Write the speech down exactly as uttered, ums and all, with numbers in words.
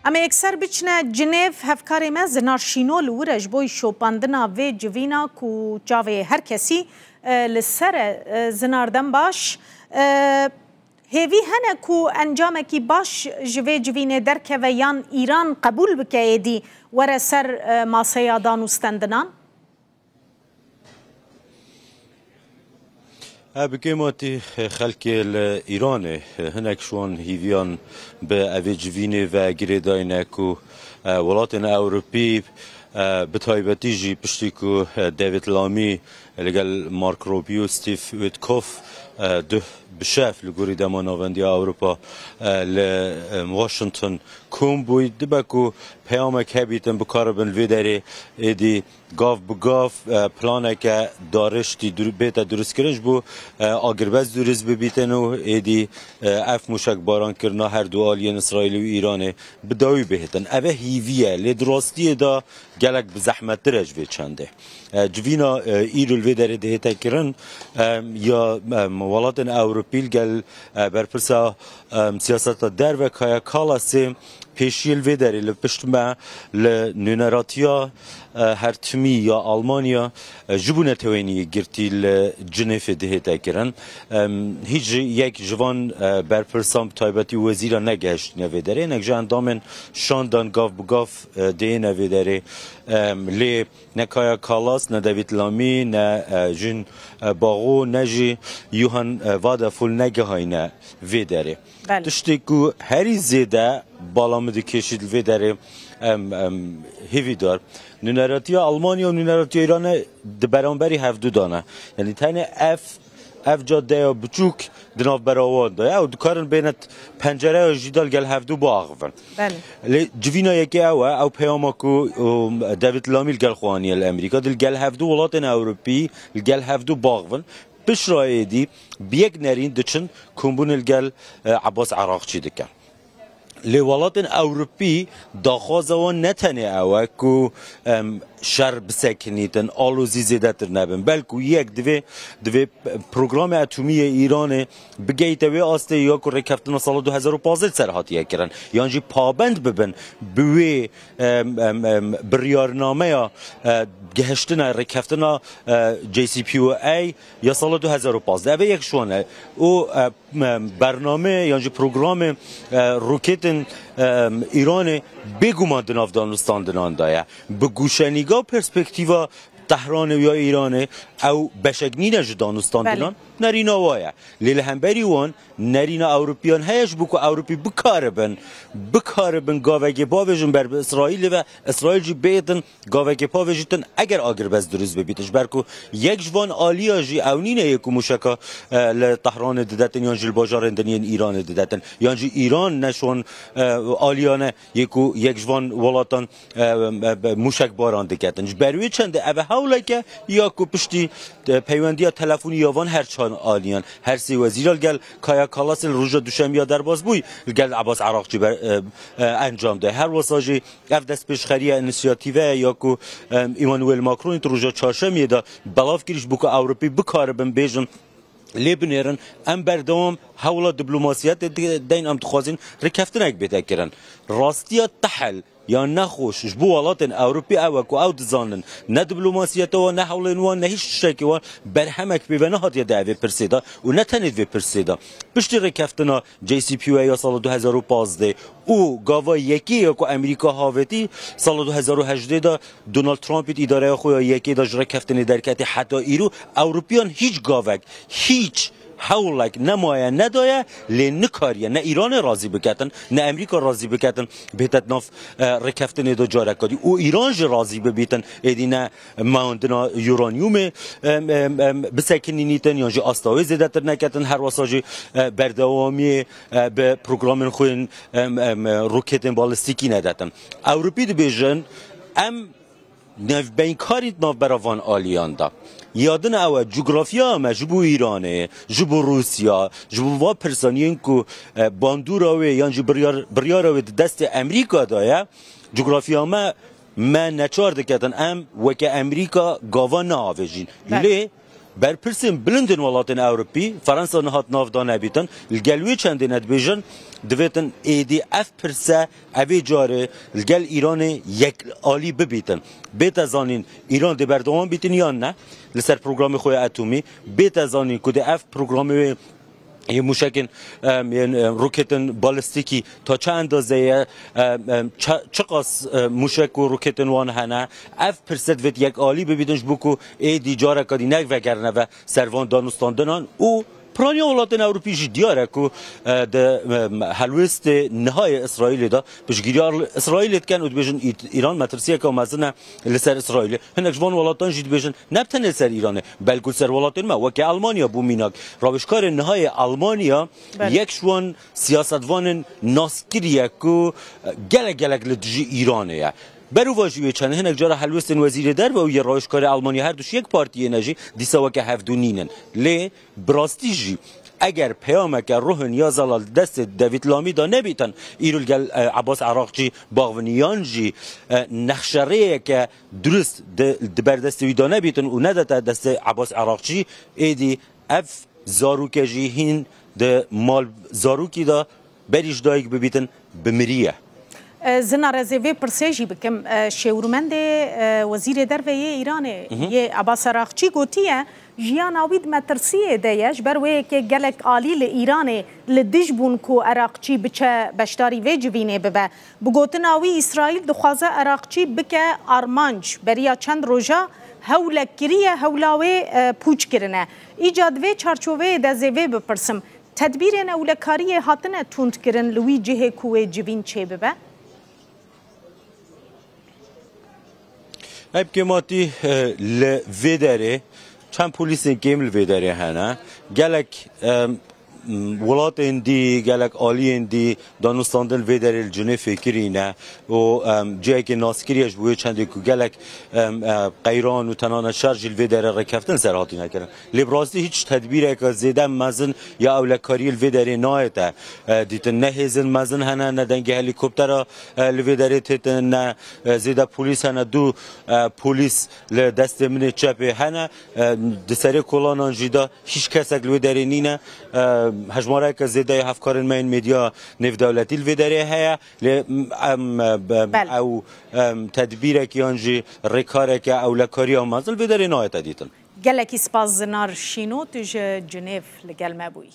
Em ê yekser biçine Cinêv, hevkarê me Zinar Şîno li wir e ji bo şopandina vê civîna ku çavê her kesî, e, li ser e, e, Zinar dem baş. E, hêvî hene ku encamekî baş ji vê civînê derkeve yan Îran qebûl bike êdî were ser, e, maseya dan û stendinan? E, bi kêmatî, e, xelkê li Îranê, e, hinek ji wan hîviyan bi evê civînê ve girêdayî ne ku, e, welatên Ewropî, e, bi taybetî jî piştî ku, e, David Lamî li gel Mark Rubio, Steve Witkoff, e, duh bi şev li gorî dema navendiya Ewropa, e, li, e, Washington kom bûy. Dibe ku peyamek hebîtin, bikaribin vê derê êdî gav bi gav, e, planeke dariştî dur-, bête duristkirin ji bo, e, agirbest durist bibîtin û êdî, e, ev mûşekbarankirina her du aliyên Îsraîlî û Îranê bi dawî bihêtin. Ev e hîvî ye, lê di rastiyê de gelek bi zehmettir e ji vê çendê. E, civîna, e, îro li vê derê dihête kirin, e, ya, e, welatên Ewropî li gel, e, berpirsa, e, siyaseta derve Kaja Kallasê pêşiyê li vê derê li pişt me li nûneratiya, e, hertimî ya Almanya, e, ji bo netewên yekgirtî li Cinêfê dihête kirin. Em, hîç ji yek ji van, e, berpirsan bi taybetî wezîra negehiştine vê derê. Hinek ji endamên şandan gav bi gav, e, dihêne vê derê. Em, lê ne Kaja Kallas, ne David Lamî, ne, e, Jean, e, Barrot, ne jî Johann, e, Wadephul negihayne vê derê. Belê. Tiştê ku herî zêde bala min dikêşît li vê derê, em, em, hêvîdar. Nûneratiya Almanya û nûneratiya Îranê di beramberî hevdû de ne. Yanî tenê ev, ev cadeya biçûk di navbera wan de ye û dikarin bêne pencereya jî de li gel hevdû biaxivin. Belê. Lê civîna yekê ew e, ew peyama ku, um, David Lamî li gel xwe aniye li Amerîka, di li gel hevdû welatên Ewropî li gel hevdû biaxivin. Piştre êdî bi yek nerîn diçin kombûnê li gel, e, Ebas Eraqçî dikin. Lê welatên Ewropî daxwaza wan ne tenê ew e ku, em, şer bisekinîtin, alozî zêdetir nebin. Belku yek divê, divê programê etomî yê Îranê bigeyte wê astê ya ku rêkeftina sala du hezar û pazdeh ser hatiye kirin. Yan jî pabend bibin bi wê, em, em, em, biryarnameya, e, gihiştina rêkeftina, e, J C P O A ya sala du hezar û pazdeh. Ev e yek ji wan e. Û, e, me-, bername yan jî programê, e, roketên, e, Îranê bêguman di nav danûstandinan de ye. Bi gûşenîga û perspektîfa Tehranê û ya Îranê ew beşek nîne ji danûstandinan, Belê. nerîna wa ye. Lê li hemberî wan nerîna Ewropiyan heye ji bo ku Ewropî bikaribin, bikaribin gavekê bavêjin ber bi Îsraîlê ve, Îsraîl jî bêtin gavekê pavêjîtin eger agirbest dirust bibîtin. Ji ber ku yek ji van aliya jî ew nîne yê ku mûşeka, e, li Tehranê didetin yan jî li bajarên din yên Îranê didetin. Yan jî Îran ne ji wan, e, aliyan e yê ku yek ji van welatan, e, e, e, mûşekbaran diketin. Ji ber wê çendê ev e hewleke ya ku piştî, e, peywendiya telefonî ya van her çar aliyan, her sê wezîra li gel Kaya Kalasê li roja duşembiya derbas bûy, li gel Ebas Eraqçî ber, e, e, encam de. Her wisa jî Ev destpêşxeriya, înisiyatîve ye ya ku, em, Emmanuel Macron di roja çarşemiyê de belav kirî ji bo ku Ewropî bikaribin bêjin, lê binêrin, em berdewam hewla diplomasiyetê di-, deyn, em dixwazin rêkeftinek bête kirin. Rastiya tehil ya nexweş ji bo welatên Ewropî ew e ku ew dizanin ne diplomasiyeta wan, ne hewlên wan, ne hîç tiştekî wan berhemek pê ve nehatiye di evê pirsê de û ne tenê di vê pirsê de. Piştî rêkeftina J C P O A ya sala du hezar û pazdeh û gava yekê ya ku Amerîka havêtî sala du hezar û hejdeh de Donald Trumpî di îdareya xwe ya yekê de ji rêkeftinê derketî heta îro Ewropiyan hîç gavek, hîç hewlek nemaye nedaye, lê nikariye ne Îranê razî biketin, ne Amerîka razî biketin bête di nav, e, rêkeftinê de careka dî. Û Îran jî razî bibîtin êdî ne mewandina uranyumê, em, em, em, bisekinînîtin yan jî asta wê zêdetir neketin, her wisa jî, e, berdewamiyê, e, bi programên xwe yên, em, em, e, roketên balistîkî nedetin. Ewropî dibêjin, em navbeynkarî di navbera van aliyan de. Ya din ew e, cografiya me ji bo Îranê, ji bo Rûsya, ji bo va pirsan yên ku, e, bandora wê yan jî biryar-, biryara wê di destê Amerîka de ye, cografiya me, me neçar diketin, em weke Amerîka gava neavêjîn. Belê. Lê Berpirsên bilind ên welatên Ewropî, Fransa niha di nav de nebîtin, li gel wê çendê ne dibêjin, divêtin êdî ev pirse, evê carê li gel Îranê yekalî bibîtin. Bête zanîn Îran dê berdewam bîtin yan ne li ser programê xwe ya etomî, bête zanîn ku dê ev programê wê yê mûşekên, em, yên, em, roketên balistîkî ta çi endazeyê, em, em, çi, çiqas, em, mûşek û roketên wan hene. Ev pirse divêt yekalî bibîtin ji bo ku êdî careka dî nevegerine ve ser van danûstandinan û piraniya welatên Ewropî jî diyar e ku, e, di, em, helwêstê niha yê Îsraîlê de piştgiriya Îsraîlê dikin û dibêjin Î-, Îran metirsiyeke mezin e li ser Îsraîlê. Hinek ji van welatan jî dibêjin ne bi tenê li ser Îranê, belkû li ser welatên me, weke Elmanya bû mînak. Rawêjkarê niha yê Elmanya Belê. yek ji wan siyasetvanên naskirî ye ku, e, gelek gelek li dijî Îranê ye. Berovajî wê çend hinek cara helwestên wezîrê derve û yê rawêjkarê Elmanya her du ji yek partiyê ne jî dîsa weke hevdû nînin. Lê bi rastî jî eger peyameke ruhin ya zelal destê David Lamî de nebîtin, îro li gel, e, Ebas Eraqçî baxvin yan jî, e, nexşerêyeke durist di, di ber destê wî de nebîtin û nedete destê Ebas Eraqçî, êdî ev zarûke jî hîn di mal zarokî de berî ji dayik bibîtin, bimiriye. E, Zinar, ez ê vê pirsê jî bikim. E, şêwirmendê, e, Wezîrê Derve yê Îranê, Mhm. yê Ebas Eraqçî gotiye, jiyana wî di metirsiyê de ye, ji ber wê yekê gelek alî li Îranê li dij bûn ku Eraqçî biçe beşdarî vê civînê bibe. Bi gotina wî, Îsraîl dixwaze Eraqçî bike armanc. Beriya çend roja hewlek kiriye, hewla wê, e, pûç kirine. Îca di vê çarçoveyê de zê vê bipirsim, tedbîrên ewlekariyê hatine tundkirin li wî cihê ku wê civîn çêbibe? Ey bi kêmatî, e, li vê derê çend polîsên kêm li vê derê hene. Gelek, e, welatên dî, gelek aliyên dî danûstandin vê derê li Cinêfê kirîne û, em, cihekê naskirî ye ji bo wê çendê ku gelek, em, e, qeyran û tenane şer jî li vê derê rêkeftin ser hatine kirin. Lê bi rastî hîç tedbîreke zêde mezin ya ewlekariyê li vê derê nayête, e, dîtin. Ne hêzên mezin hene, ne dengê helîkoptera, e, li vê derê têtin, ne, e, zêde polîs hene. Du, e, polîs li destê min ê çepê hene. E, di serê kolanan jî de hîç kesek li wê derê nîne. E, hejmareke zêde ya hevkarên me yên medya nêvdewletî li vê derê heye. Lê, em, e, be-, Belê. ew, em, tedbîrek yan jî rêkareke ewlekariya mezin li vê derê nayête dîtin. Gelekî spas Zinar Şîno, tu ji Cinêv li gel me bûyî.